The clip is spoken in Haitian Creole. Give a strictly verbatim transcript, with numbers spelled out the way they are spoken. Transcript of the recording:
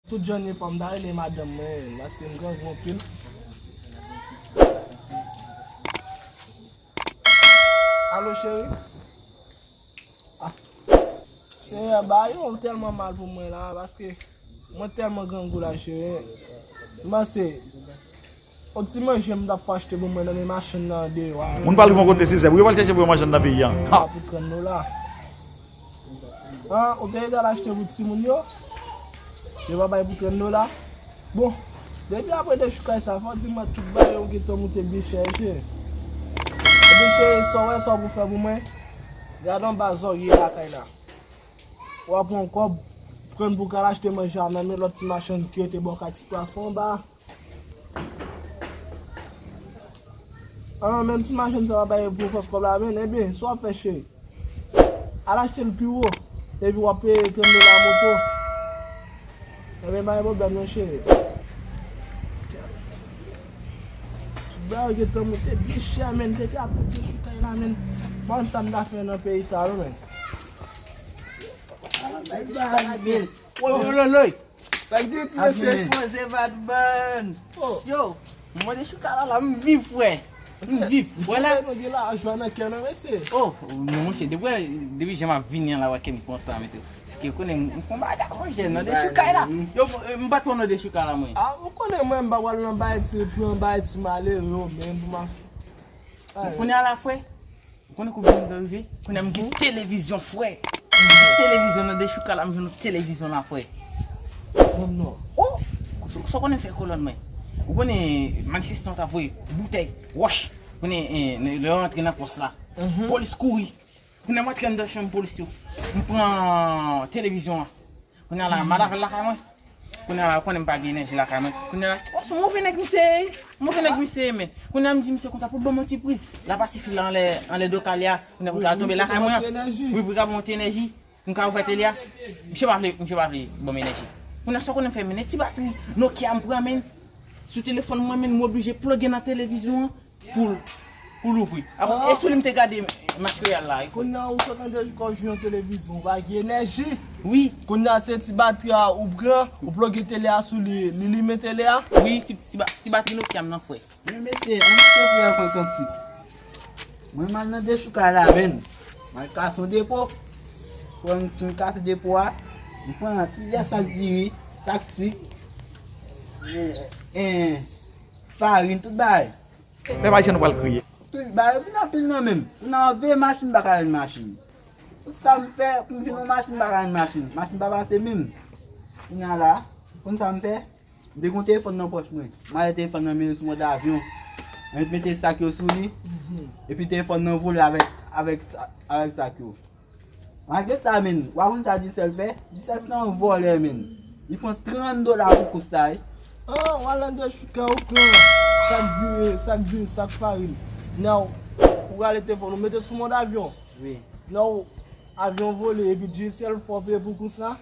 Tout jan de fanm ta rele madanm mwen, paske m grangou anpil. Alo, cheri? Ah. Cheri, bagay yo tèlman mal pou mwen la, paske mwen tèlman grangou la, cheri. M panse, yon ti manje m t ap fè achte pou mwen nan men machann nan deyò a. Moun pral rive yon kote, se zèb. Ou pral chèche pou yo manje anndan peyi a. Ah, pou trant dola. Ah, ou te al achte pou timoun yo? Yo pa bay pou trant dola? Bon, depi apre dechoukay sa, fò di mwen tout bagay yo gentan moute byen chè, cheri. Ebyen, cheri, sa w wè, sa w pou fè pou mwen? Gade anba zòrye lakay la. W a pran kòb, pran pou w ka al achte manje a nan men lòt ti machann ki rete bò kay ti pwason anba. Ah, menm ti machann sa pa bay pou fòs kòb la, men, ebyen, sa w ap fè, cheri? Al achte l pi wo, epi w ap peye trant dola moto. Ebyen, pa gen pwoblèm non, cheri. Tout bagay yo gentan moute byen chè, menn. Depi apre dechoukay la, menn. M pa konn sa m ta fè nan peyi sa, non, menn. Woy, woy, woy, woy. Sa k gen ti mesye? Poze bad man. Oh. Yo, mwen dechoukay la, la, m viv, frè. M viv. Wè la. Nou gen lajwa nan kè nou, mesye. Oh, non, monchè, depi, depi jan m ap vini an la, wè kè m kontan, mesye. Paske konnen m fè yon bagay, monchè, nan dechoukay la. Yo, m pa twò nan dechoukay la, mwen. Ah, ou konnen mwen, m pa pral nan bagay ti, pran bagay ti malere yo, menm pou m ap. Kounye a la, frè, ou konnen koup di mond rive? Kounye a m gen televizyon, frè. M gen televizyon nan dechoukay la, m jwenn yon televizyon la, frè. Oh, sa w konnen fè kolòn mwen? Ou konnen manifestan ta voye boutèy, wòch, konnen, eh, lè yo rantre nan pòs la. Polis kouri. Kounye a m antre anndan chanm polis yo. M pran televizyon an. Kounye a la, m al avè l lakay mwen. Kounye a la, ou konnen m pa gen enèji lakay mwen. Kounye a la, oh, se move nèg misye ye. Move nèg misye ye, men. Kounye a m di misye konsa pou l ban m yon ti priz. Lapasifi la anlè, anlè do kale a. Kounye a pou l ka tonbe lakay mwen an. Wi, pou l ka ban m yon ti enèji. Pou m ka ouvè tele a. Misye pa vle, misye pa vle ban m enèji. Kounye a sa w konnen m fè, men, ti batri Nokia m pran, men. Sou telefòn mwen, men, m oblije ploge nan televizyon an. Pou l, pou l ouvri. Apre, e sou li m te gade match Real la. Kounye a ou sot anndan jis kò w jwenn yon televizyon, ou pa gen enèji. Wi. Kounye a se ti batri a ou pran, ou ploge tele a sou li, li limen tele a. Wi, ti, ti, ba- ti batri Nokia m nan, frè. Men mesye, ann kite frè an pran kantik. Mwen m al nan dechoukay la, menn. M al kase yon depo. Frè m fin kase depo a. M pran plizyè sak diri, sak sik, eh, farin, tout bagay. Pèp ayisyen nou pral kriye. Anpil bagay, vin anpil nan men m. Kounye a w veye machin, m pa ka jwenn machin. Tout sa m fè pou m jwenn yon machin, m pa ka jwenn machin. Machin pa pase menm. Kounye a la, konn sa m fè? M te gen yon telefòn nan pòch mwen. M ale telefòn nan men sou mòd avyon. Mwen mete sak yo sou li. Epi telefòn nan vole avèk, avèk, avèk sak yo. Malgre sa, menn, w a konn sa Dicel fè? Dicel se yon vòlè, menn. Li pran trant dola pou kous la, wi. Ah, w al nan dechoukay, ou pran sak diri, sak diri, sak farin. Nan, ou rale telefòn, ou mete sou mòd avyon. Wi. Nan, avyon vole, epi Dicel fè w peye pou kous la.